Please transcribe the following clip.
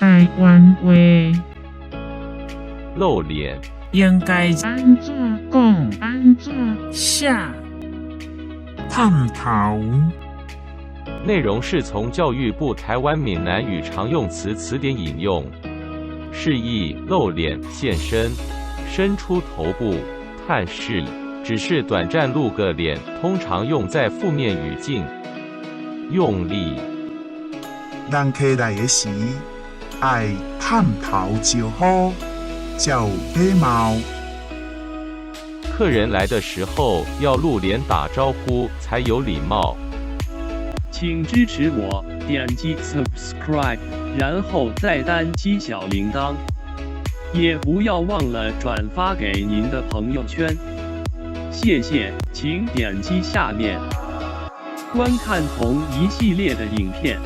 臺灣話。露臉。應該按怎講？按怎寫？探頭。內容是從教育部台灣閩南語常用詞詞典引用，釋義露臉、現身、伸出頭部、探視，只是短暫露個臉，通常用在負面語境。用力。人客來的時，愛探頭招呼，才有禮貌。客人來的時候要露臉打招呼才有禮貌。請支持我，點擊 subscribe，然後再單擊小鈴鐺，也不要忘了轉發給您的朋友圈。謝謝，請點擊下面觀看同一系列的影片。